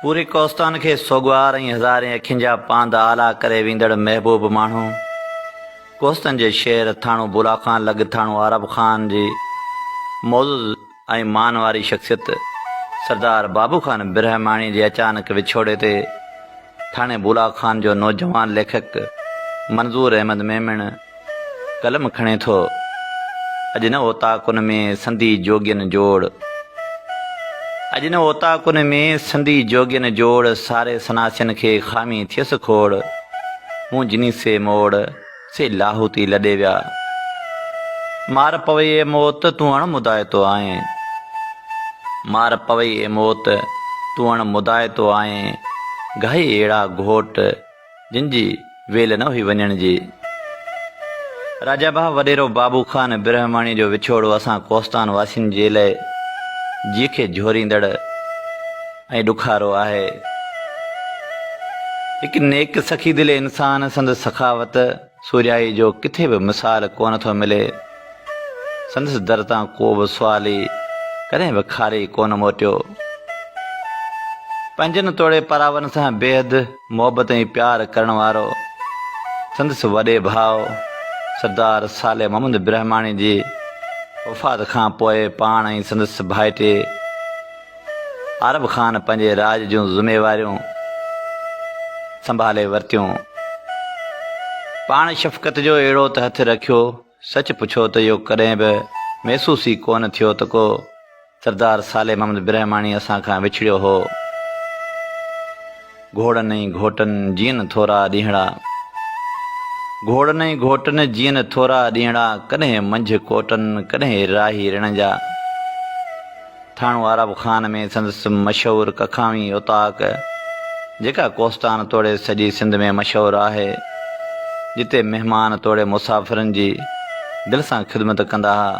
پوري ڪوستان کي سوڳوار ۽ هزارين اکين جا پاند آلا ڪري ويندڙ محبوب ماڻهو ڪوستن جي شهر ٿاڻو بولا خان لڳ ٿاڻو عارب خان جي معزز ۽ مان واري شخصيت سردار بابو خان برهماڻي جي اچانڪ وڇوڙي تي ٿاڻي بولا خان جو نوجوان ليکڪ منظور احمد ميمڻ قلم کڻي ٿو. اڄ نه اوطاقن ۾ سنڌي جوڳين جوڙ. اڄ نه اوطاقن ۾ سنڌي جوڳين جوڙ ساري سناسين کي خامي ٿيس کوڙ. مون جني سي موڙ. سي لاهوتي لڏي ويا. مار پوي اي موت، تون اڻ مدائتو آهين. مار پوي اي موت، تون اڻ مدائتو آهين. گهائي اهڙا گهوٽ، جن جي ويل نه هئي وڃڻ جي. راجا ڀاء وڏيرو بابو خان برهماڻيء جو وڇوڙو اسان ڪوستان واسين جي لئه جيء کي جهوريندڙ ۽ ڏکارو آهي. هڪ نيڪ سخي دل انسان سندس سخاوت، سورهيائي جو ڪٿي به مثال ڪونه ٿو ملي. سندس در تان ڪو به سوالي ڪڏهن به خالي ڪونه موٽيو. پنهنجن توڙي پراون سان بيحد محبت ۽ پيار ڪرڻ وارو سندس وڏي ڀاء سردار صالح محمد برهماڻي جي وفات کان پوء پاڻ ۽ سندس ڀائٽي عارب خان پنهنجي راڄ جون ذميواريون سنڀالي ورتيون. پاڻ شفقت جو اهڙو ته هٿ رکيو، سچ پڇو ته اهو ڪڏهن به محسوس ئي ڪونه ٿيو ته ڪو سردار صالح محمد برهماڻي اسان کان وڇڙيو هو. گهوڙن ۽ گهوٽن جيئن ٿورا ڏينهڙا. گهوڙن ۽ گهوٽن جيئن ٿورا ڏينهڙا، ڪڏهن منجهه ڪوٽن، ڪڏهن راهي رڻ جا. ٿاڻو عرب خان ۾ سندس مشهور ڪکاوي اوطاق، جيڪا ڪوستان توڙي سڄي سنڌ ۾ مشهور آهي، جتي مهمان توڙي مسافرن جي دل سان خدمت ڪندا ها.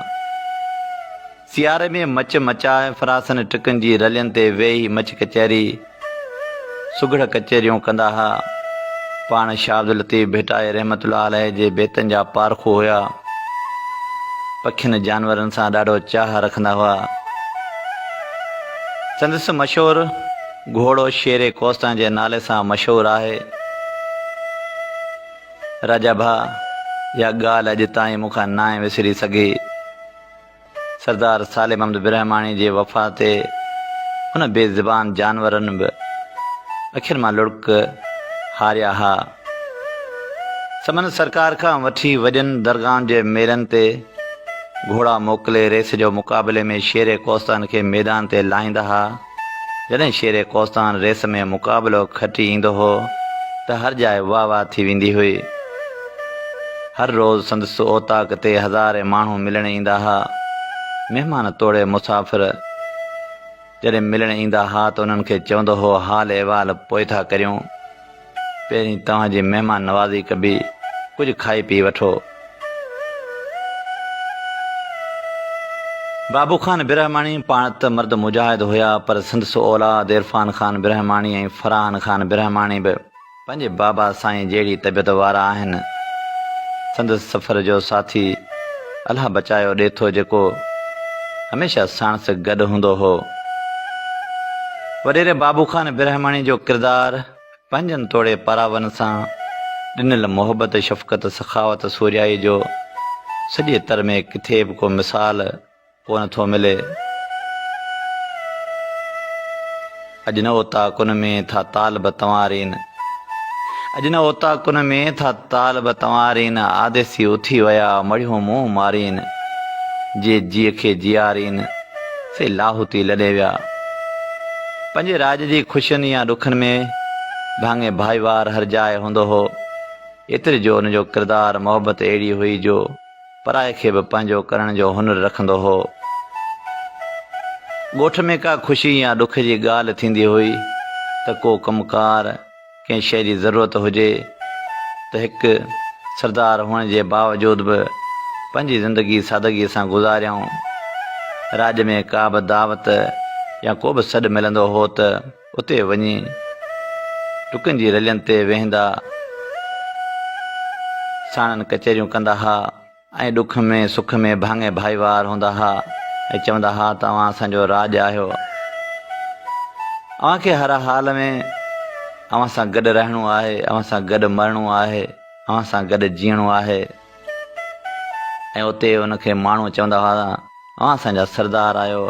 سياري ۾ مچ مچائي فراسن ٽڪن جي رلين تي ويهي مچ ڪچهري، سگهڙ ڪچهريون ڪندا ها. پاڻ شاهه عبداللطيف ڀٽائي رحمة الله عليه جي بيتن جا پارکو هيا. پکين جانورن سان ڏاڍو چاهه رکندا هئا. سندس مشهور گهوڙو شير ڪوستان جي نالي سان مشهور آهي. راجا ڀاء، اها ڳالهه اڄ تائين مون کان ناهي وسري سگهي. سردار صالح محمد برهماڻي جي وفات تي ان بي زبان جانورن به اکين مان لڙڪ هاريا ها. سمن سرڪار کان وٺي وڏين درگاهن جي ميلن تي گهوڙا موڪلي ريس جو مقابلي ۾ شير ڪوستان کي ميدان تي لاهيندا ها. جڏهن شير ڪوستان ريس ۾ مقابلو کٽي ايندو هو ته هر جاء واهه واهه ٿي ويندي هئي. هر روز سندس اوطاق تي هزارين ماڻهو ملڻ ايندا ها. مهمان توڙي مسافر جڏهن ملڻ ايندا ها ته انهن کي چوندو هو حال احوال پوء ٿا ڪريون. پهرين توهان جي مهمان نوازي ڪبي، ڪجهه کائي پي وٺو. بابو خان برهماڻي پاڻ ته مرد مجاهد هيا پر سندس اولاد عرفان خان برهماڻي ۽ فرحان خان برهماڻي به پنهنجي بابا سائين جهڙي طبيعت وارا آهن. سندس سفر جو ساٿي الله بچايو ڏيٿو جيڪو هميشه ساڻس گڏ هوندو هو. وڏيري بابو خان برهماڻي جو ڪردار پنهنجن توڙي پراون سان ڏنل محبت، شفقت، سخاوت، سورهيائي جو سڄي تر ۾ ڪٿي به ڪو مثال ڪونه ٿو ملي. اڄ نه اوطاقن ۾ ٿا طالب تنوارين. اڄ نه اوطاقن ۾ ٿا طالب تنوارين، آديسي اٿي ويا مڙهيون منهن مارين، جي جيء کي جيارين، سي لاهوتي لڏي ويا. پنهنجي راڄ جي خوشين يا ڏکن ۾ ڀاڱي ڀائيوار هر جاء هوندو هو. ايتري جو ان جو ڪردار محبت اهڙي هئي جو پرائي کي به پنهنجو ڪرڻ جو هنر رکندو هو. ڳوٺ ۾ ڪا خوشي يا ڏک جي ڳالهه ٿيندي هئي ته ڪو ڪم ڪار، ڪنهن شيء جي ضرورت هجي ته هڪ سردار هئڻ جي باوجود به پنهنجي زندگي سادگيء سان گذاريائون. راڄ ۾ ڪا به دعوت يا ڪو به سڏ ملندو هو ته اتي وڃي ٽڪن جي رلين تي ويهندا، ساڻن ڪچهريون ڪندا ها. ۽ ڏک ۾ سک ۾ ڀاڱي ڀائيوار هوندا ها ۽ چوندا ها ته اوهان اسان جو راڄ آهيو. اوهان کي هر حال ۾ اوهان سان گڏ رهڻو آهي، اوهان سان گڏ مرڻو آهي، اوهان سان گڏ جيئڻو آهي. ۽ اتي ان کي ماڻهو چوندا هئا ته اوهان اسان جا سردار آهيو،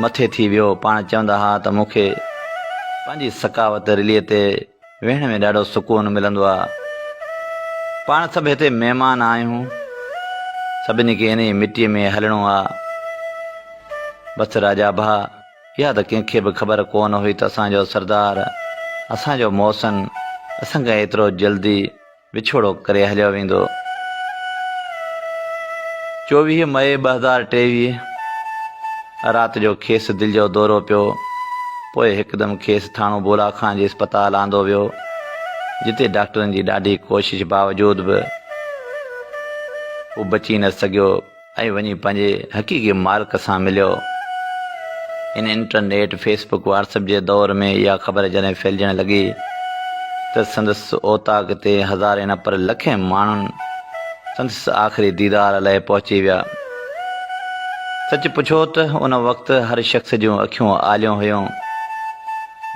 مٿي ٿي ويو. پاڻ چوندا هئا ته مون کي پنهنجي سخاوت رليء تي ويهڻ ۾ ڏاڍو سڪون ملندو آهي. پاڻ سڀ هتي مهمان آهيون، سڀني کي انهيء مٽيء ۾ هلڻو آهي. بس راجا ڀاء، اها ته ڪنهن کي به خبر ڪونه هئي ته اسان جو سردار، اسان جو محسن اسان کان ايترو جلدي وڇوڙو ڪري هليو ويندو. 24 مئي 2023 رات جو کيس دل جو دورو پيو، پوء هڪدم کيس ٿاڻو بولا خان جي اسپتال آندو ويو، جتي ڊاڪٽرن جي ڏاڍي ڪوشش باوجود به هو بچي نه سگهيو. ۽ وڃي پنهنجي حقيقي مالڪ سان مليو. هن internet, Facebook, WhatsApp جي دور ۾ اها خبر جڏهن ڦهلجڻ لڳي ته سندس اوطاق تي هزارين نه پر لکين ماڻهن سندس آخري ديدار لئه پهچي ويا. سچ پڇو ته ان وقت هر شخص جون اکيون آليون هيون.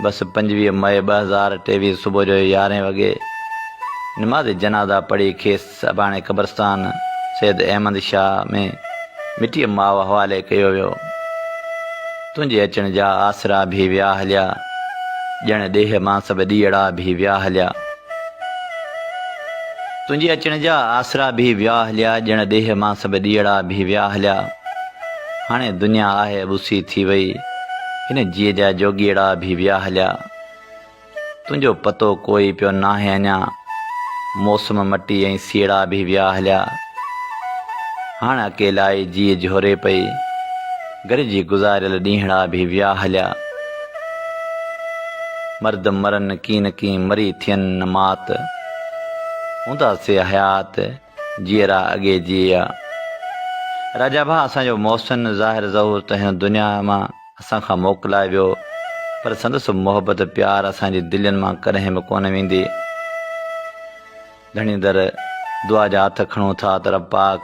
بس 25 مئي 2023 صبح جو يارهين وڳي نماز جنازه پڙهي کيس سڀاڻي قبرستان سيد احمد شاهه ۾ مٽيء ماء حوالي ڪيو ويو. تنهنجي اچڻ جا آسرا ڀي ويا هليا، ڄڻ ڏيهه مان سڀ ڏيئڙا ڀي ويا هليا. تنهنجي اچڻ جا آسرا ڀي ويا هليا، ڄڻ ڏيهه مان سڀ ڏيئڙا ڀي ويا هليا. هاڻي دنيا آهي ٻسي ٿي وئي، هن جيء جا جوڳيئڙا ڀي ويا هليا. تنهنجو پتو ڪوئي پيو ناهي اڃا. موسم مٽي ۽ سيئڙا به ويا هليا. هاڻ اڪيلائي جيء جهوري پئي. گڏجي گذاريل ڏينهڙا به ويا هليا. مرد مرن ڪين ڪين مري ٿين نه مات. هوندا سي حيات جيئرا اڳي جيئا. راجا ڀاء اسان جو محسن ظاهر ظهور ته هن دنيا مان اسان کان موڪلائي ويو پر سندس محبت پيار اسان جي دلين مان ڪڏهن به ڪونه ويندي. ڌڻي در دعا جا هٿ کڻون ٿا ته رب پاڪ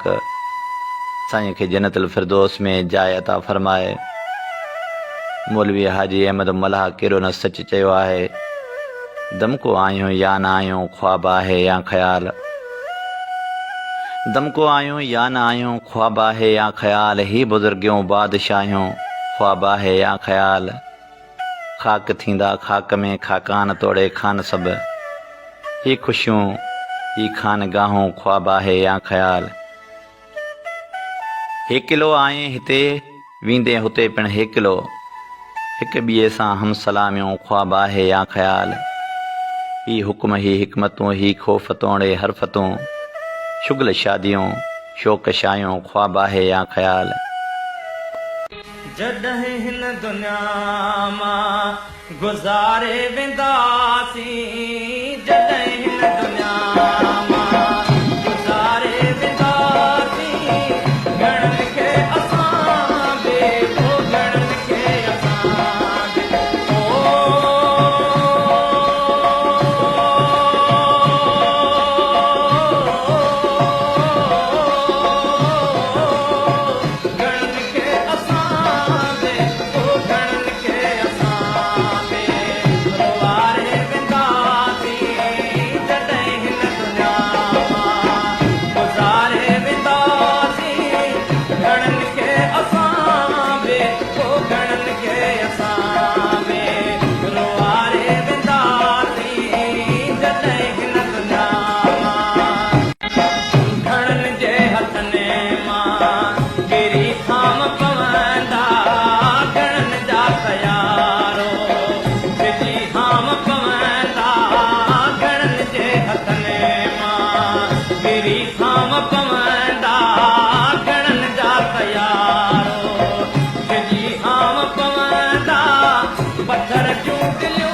سائين کي جنت الفردوس ۾ جاء عطا فرمائي. مولوي حاجي احمد ملاح ڪيڏو نه سچ چيو آهي. دمڪو آهيون يا نه آهيون خواب آهي يا خيال. دمڪو آهيون يا نه آهيون خواب آهي يا خيال هي بزرگيون بادشاهيون خواب آهي يا خيال خاڪ ٿيندا خاڪ ۾ خاڪان توڙي خان سڀ هي خوشيون هي خانگاهون خواب آهي يا خيال. هيڪلو آئين هتي، ويندين هتي پڻ هيڪلو. هڪ ٻئي سان هم سلاميون خواب آهي يا خيال. هي حڪم هي حڪمتون هي خوف توڻي حرفتون. شغل شاديون، شوق شايون خواب آهي يا خيال. جڏهن هن دنيا مان گذاري وينداسين جڏهن هن دنيا مان گذاري وينداسين گهڻن کي اسان به او گهڻن کي اسان به او. گهڻن کي اسان به او گهڻن کي اسان به روئاري وينداسين جڏهن هن دنيا مان گذاري وينداسين گهڻن کي اسان به او گهڻن کي اسان به روئاري وينداسين جڏهن هن دنيا مان. گهڻن جي هٿن مان ڪري خام پوندا، گهڻن جا خيارو ڊڄي هام پوندا، گهڻن جي هٿن مان ڪري خام پوندا، گهڻن جا خيارو ڊڄي هام پوندا، پٿر جون دليون.